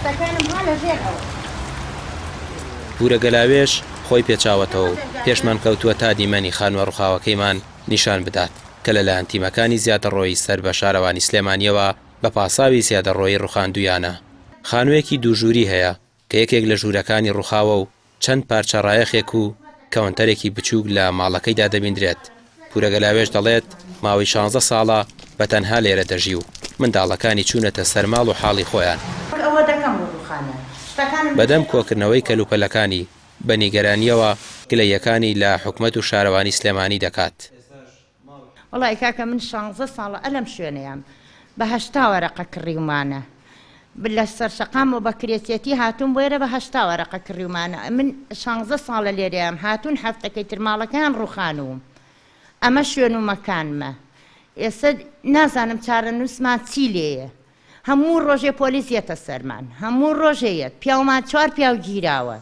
شتەکانم ها لە ژێر ئەوە. پورە گەلاوێژ خۆی پێچاوەتەوە و پێشمان کەوتووە تا دیمەنی خانووە ڕووخاوەکەیمان نیشان بدات کە لەلایەن تیمەکانی زیادەڕۆیی سەر بە شارەوانی سلێمانییەوە بە پاساوی زیادەڕۆیی ڕووخاندوویانە. خانووێکی دوو ژووری هەیە کە یەکێک لە ژوورەکانی ڕووخاوە و چەند پارچە ڕایەخێک و کەوەنتەرێکی بچووک لە ماڵەکەیدا دەبیندرێت. پورە گەلاوێژ دەڵێت، ماوەی شانزە ساڵە بە تەنها لێرە دەژی و منداڵەکانی چوونەتە سەر ماڵ و حاڵی خۆیان. بەدەم کۆکردنەوەی کەلوپەلەکانی، بە نیگەرانییەوە گلەییەکانی لە حکومەت و شارەوانی سلێمانی دەکات. وەڵای کاکە من شانزە ساڵە ئەلەم شوێنەیام بە 80 وەرەقە کڕیومانە لە سەرشەقام و بە کرێچێتی هاتووم بۆێرە بە 80 وەرەقە کڕیومانە من شانزە ساڵە لێرەیام هاتوون هەفتەکەی تر ماڵەکەیان ڕوخانووم ئەمە شوێن و مەکانمە ئێستا نازانم چارەنووسمان چی لێیە هەموو ڕۆژێ پۆلیس یەتە سەرمان هەموو ڕۆژێ یەت پیاومان چوار پیاو گیراوە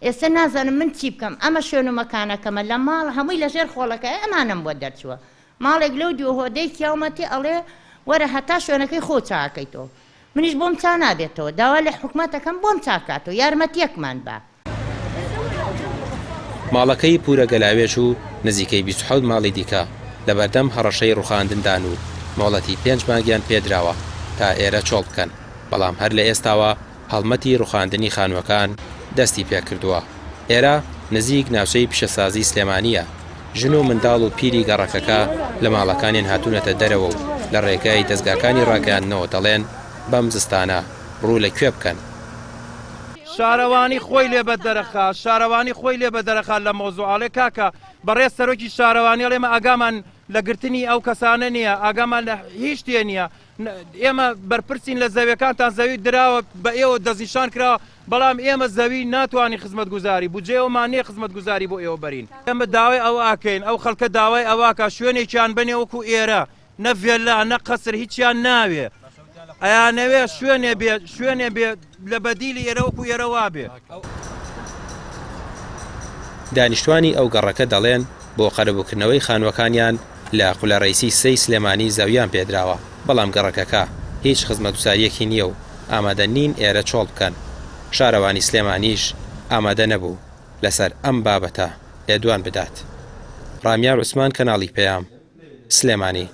ئێستا نازانم من چی بکەم ئەمە شوێن و مەکانەکەمە لە ماڵ هەمووی لەژێر خۆڵەکەی ئەمانەم بۆ دەرچووە ماڵێک لەو دیو هۆدەی کیاومەتی ئەڵێ وەرە هەتا شوێنەکەی خۆ چاکەیتەوە منیش بۆم چا نابێتەوە داوا لە حکومەتەکەم بۆم چاکاتەوە یارمەتیەکمان با. ماڵەکەی پورە گەلاوێژ و نزیکەی 27 ماڵی دیکە لەبەردەم هەڕەشەی ڕوخاندندان و مۆڵەتی پێنج مانگیان پێدراوە تا ئێرە چۆڵ بکەن، بەڵام هەر لە ئێستاوە هەڵمەتی ڕوخاندنی خانووەکان دەستی پێکردووە. ئێرە نزیک ناوچەی پیشەسازی سلێمانییە، ژن و منداڵ و پیری گەڕەکەکە لە ماڵەکانیان هاتوونەتە دەرەوە و لە ڕێگای دەزگاکانی ڕاگەیاندنەوە دەڵێن بەم زستانە ڕوو لە کوێ بکەن؟ شارەوانی خۆی لێ بەدەرەخا شارەوانی خۆی لێ بەدەرەخا لە مەوزوع ئەڵێ کاکە بەڕێز سەرۆکی شارەوانی ئەڵێ ئێمە ئاگامان لە گرتنی ئەو کەسانە نییە ئاگامان لە هیچ شتێ نییە ئێمە بەرپرسین لە زەویەکانتان زەوی دراوە بە ئێوە دەستنیشان کراوە بەڵام ئێمە زەوی ناتوانین خزمەتگوزاری بودجەی ئەومان نییە خزمەتگوزاری بۆ ئێوە بەرین. ئێمە داوای ئەوە ئەکەین ئەو خەڵکە داوای ئەوە ئەکا شوێنێکیان بەنێ وەکو ئێرە نە ڤێلا نە قەسر هیچیان ناوێ ئەیانەوێ شوێنێ بێ شوێنێ بێ لە بەدیلی ئێرە وەکو ئێرە وابێ. دانیشتوانی ئەو گەڕەکە دەڵێن، بۆ قەرەبووکردنەوەی خانووەکانیان لە قولەڕەیسی سێی سلێمانی زەویان پێدراوە، بەڵام گەڕەکەکە هیچ خزمەتگوزارییەکی نییە و ئامادە نین ئێرە چۆڵ بکەن. شارەوانی سلێمانیش ئامادە نەبوو لەسەر ئەم بابەتە لێدوان بدات. ڕامیار عوسمان کەناڵی پەیام، سلێمانی.